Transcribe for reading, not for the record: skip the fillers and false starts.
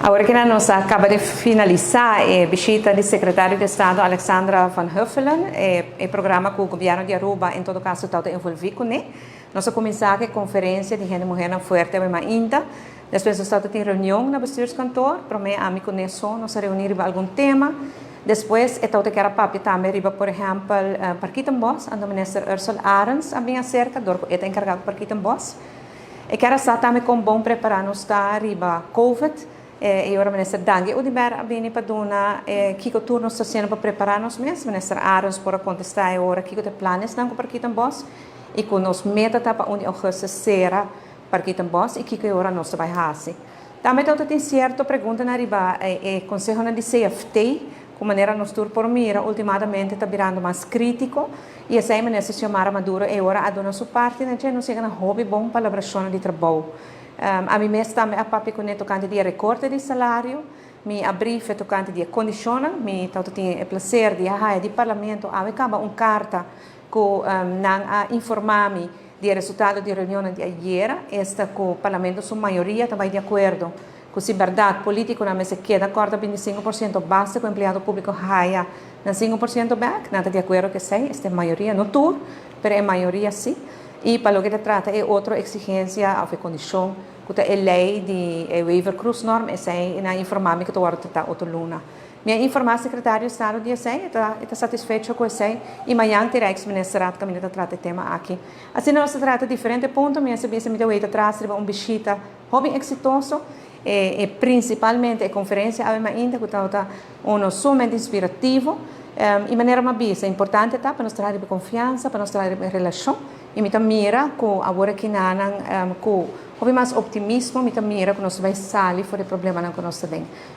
Awor cu nos a caba di finalisa e bishita di secretario di Estado Alexandra van Huffelen, e programa cu gobierno di Aruba en todo caso ta envolvi cu ne. Nos a cuminsa cu e conferencia di hende muher fuerte ainda. Despues nos tin reunion na bestuurskantoor, pa ami cu ne so, nos a reuni riba algun tema. Despues, e tabata kier papia tambe riba, por ehempel, Parkietenbos, anto minister Ursula Arends a bin acerca, dor e ta encarga cu Parkietenbos. E kier sa tambe con bon prepara nos ta riba COVID, y ora minister Dangui Oduber a bini pa duna kico tur nos ta haciendo pa prepara nos mes. Minister Arends por a contesta e ora kico ta e plannan cu Parkietenbos y cu nos meta ta pa 1 di augustus cera Parkietenbos y kico ora nos bay haci. Tambe tin cierto pregunta na riba e conseho na di CFT, cu manera nos tur por mira, ultimamente ta birando mas critico y esey minister Xiomara Maduro e ora a duna su parti na nos yega na hopi bon palabracion di trabou. Ami mes tambe a papia cu ne tocante di recorte di salario, mi a brief tocante di condicion, mi tanto tin e placer di haya di parlamento a caba un carta cu nan a informa mi di resultado di reunion di ayera, esta cu parlamento su mayoria ta di acuerdo cu si berdad politiconan mester keda corta 25%, basta cu empleado publico haya nan 5% back, nan ta di acuerdo cu esey, esta mayoria, no tur, pero e mayoria si. Y pa loke ta trata e otro exigencia of condicion, cu e ley di Wever-Croes-norm, esey nan a informa mi cu ta trata otro luna. Mi a informa secretario di Estado di esey, ta satisfecho cu esey, y mañan tin Rijksministerraad caminda ta trata e tema aki. Asina nos a trata diferente punto, mi a bisa mi ta atras un bishita hopi exitoso, y principalmente e conferencia awe mainta, cu ta uno sumamente inspirativo, y manera mi a bisa, importante ta pa nos traha confiansa, pa nos traha relacion, y mi ta mira cu awor aki nan cu hopi mas optimismo, mi ta mira cu nos bay sali for di e problemanan cu nos tin.